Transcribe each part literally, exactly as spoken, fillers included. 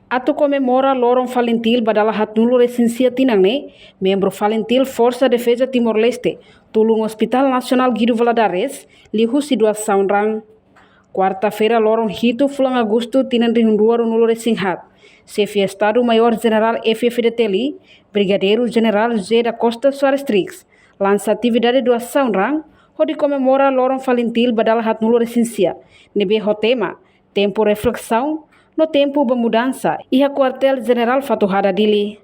Atu komemora loron Falintil ba dala haatnulu resin sia tinan ne'e, membru Falintil Forsa Defeza Timor-Leste, tulun Hospital Nasionál Guido Valadares, liuhusi doasaun raan. Kuarta-feira, loron hitu fulan Agostu, tinan rihun rua ruanulu resin haat, Xefe Estadu Maiór Jenerál F-FDTL, Brigadeiru Jenerál José da Costa Soares Trix, lansa atividade doasaun raan, hodi komemora loron Falintil ba dala haatnulu resin sia, ne'ebé ho tema, tempu reflesaun, no tempu ba mudansa, iha Kuartél Jenerál Fatuhada Dili.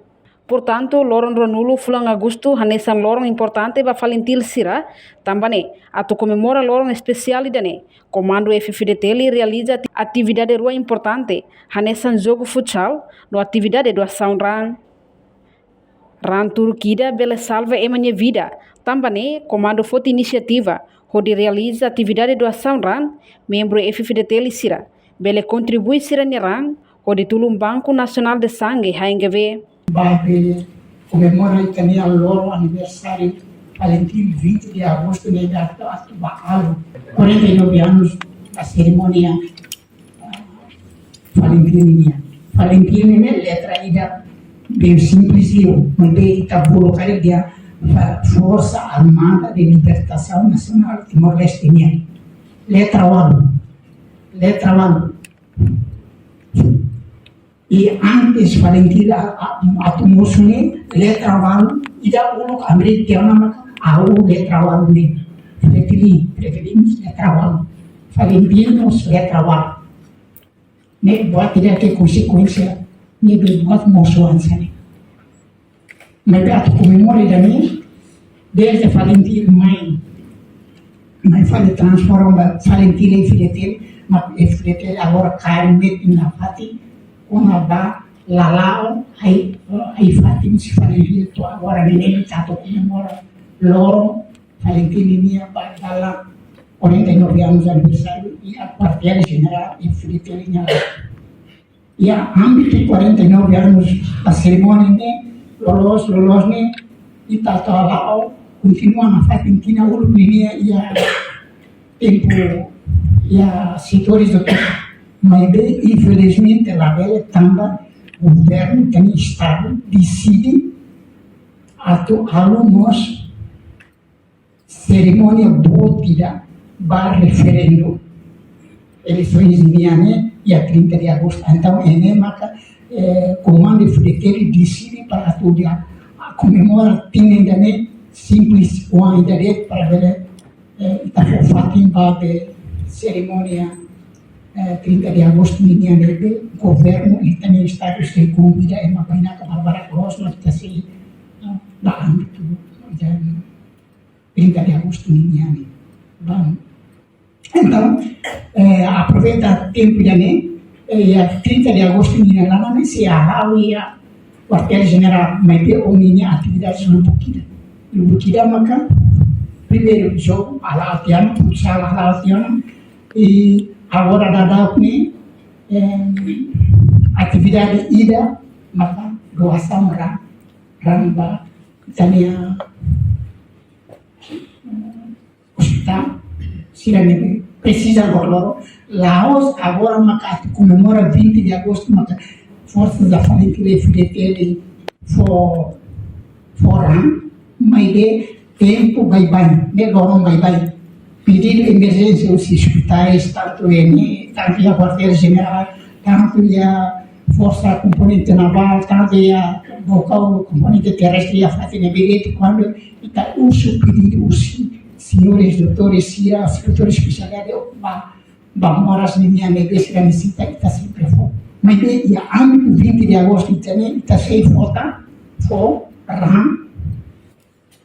Portantu, loron ruanulu fulan Agostu hanesan loron importante ba Falintil sira, tanba ne'e, atu komemora loron espesiál ida-ne'e, Komandu F-FDTL realiza ati-, atividade rua importante, hanesan jogu futsal, no atividade doasaun raan. Raan turuk ida bele salva ema nia vida, tanba ne'e Komandu foti inisiativa, hodi realiza atividade doasaun raan, membru F-FDTL sira bele kontribui sira-nia raan, hodi tulun Banco Nacional de Sangue, H N G V. Ba be komemora ita-nia loron aniversáriu Falintil vinte de agosto ne'e atu, atu ba algo. Quarenta e nove anos da cerimónia Falintil nian. Falintil ne'e letra ida bem simples liu, maibé ita bolu karik dehan fa-, Forsa Armada de Libertasaun Nasionál Timor-Leste nian. Letra ualu. Letra ualu. I antes Falintil a, a, atu mosu ne'e letra ualu, ida uluk amri tiana maka au letra ualu ne'e. Fretilin, Fretilin letra ualu. Falintil mós letra ualu. Ne'e buat ida ke konsekuénsia ne'ebé buat mosu hanesan ne'e. Maibé atu komemora ida-ne'e, desde Falintil mai, mai fali transforma Falintil F-FDTL, mak F-FDTL agora kaer metin nafatin, kona-ba lala'o, ai, ai-fatin husi Falintil to'o agora ne'e ita atu komemora loron Falintil nian ba dala quarenta e nove anos aniversáriu iha Kuartél Jenerál F-FDTL nian. Iha ámbitu quarenta e nove anos ba serimónia ne'e, loloos, loloos ne'e, ita atu hala'o, kontinua nafatin tinan uluk nian iha tempu, iha setores do tempu. Maibé, infelizmente, labele tanba governu ita-nia Estadu deside atu halo mós serimónia boot ida ba referendu eleisoens nian ne'e, dia trinta de agosto. Entaun, ne'e maka, eh, Komandu F-FDTL deside para atu dia, ah, komemora tinan ida-ne'e simples, oan ida de'it para bele, eh, ita fó fatin ba be serimónia, eh, trinta de agosto nian ne'ebé governu ita-nia Estadu sei konvida ema bainaka barbarak loos no ita sei, ah, ba ámbitu ida-ne'e. Trinta de agosto nian ne'e. Bom, entaun, eh, aproveita tempu ida-ne'e, eh, iha trinta de agosto nian laran ne'e sei hala'o iha Kuartél Jenerál, maibé ohin ne'e atividade lubuk ida. Lubuk ida maka, primeiru jogu hala'o tiha ona, futsal hala'o tiha ona, i agora daudaun ne'e, eh, atividade ida maka doasaun raan, raan ba ita-nia hospital, sira ne'ebé presiza loroloron, la'ós agora maka atu komemora vinte de agosto, maka Forsa Falintil F-FDTL fó, fó raan, maibé tempu baibain, ne'e loron baibain. Pedidu emerjénsia husi ospitais, tantu ne'e, tantu iha Kuartél Jenerál, tantu iha Forsa Komponente Navál, tantu iha Baucau Komponente Terrestre, iha fatin ne'ebé de'it, kuandu ita husu pedidu husi señores doutores sira, doutores espesialidade, ba, ba moras nian ne'ebé sira nesesita, ita sempre fó. Maibé iha ámbitu vinte de agosto ita ne'e, ita sei fó tan, fó raan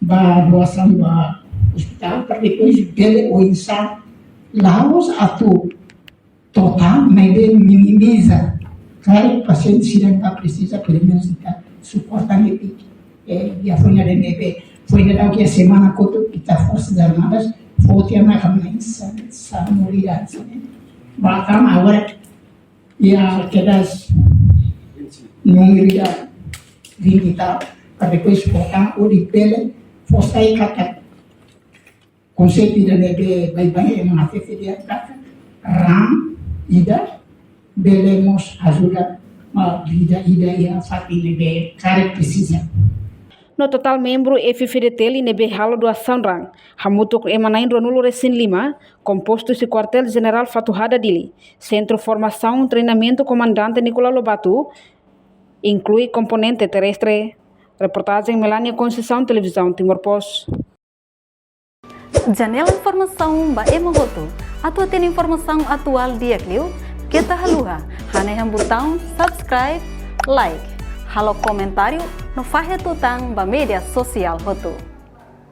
ba doasaun ba ospital, para depois bele oinsá la'ós atu total, maibé minimiza. Karik pasiente sira ne'ebé presiza, pelumenus ita suporta netik. Eh, iha foin daudaun ne'ebé, foin daudaun iha semana kotuk ita Forsas Armadas fó tiha ona kama ita, sa-, sanulu ida, sa-, ba tan agora iha kedas númeru ida vinte e tal, para depois fó tan hodi bele fó sai katak konseitu ida ne'ebé baibain ema hatete dehan katak raan ida bele mós ajuda ida-ida iha fatin ne'ebé karik presiza. No totál membru F-FDTL ne'ebé halo doasaun raan hamutuk ema na'in-ruanulu-resin-lima, kompostu husi Kuartél Jenerál Fatuhada Dili, Sentru Formasaun Treinamentu Komandante Nicolau Lobato, inklui komponente terrestre. Reportajen Melania Conceição, Televizaun Timor Post. Janela informasaun ba ema hotu. Atu hatene informasaun atuál di'ak liu, keta haluha hanehan butaun subscribe, like, halo komentáriu no fahe tutan ba média sosiál hotu.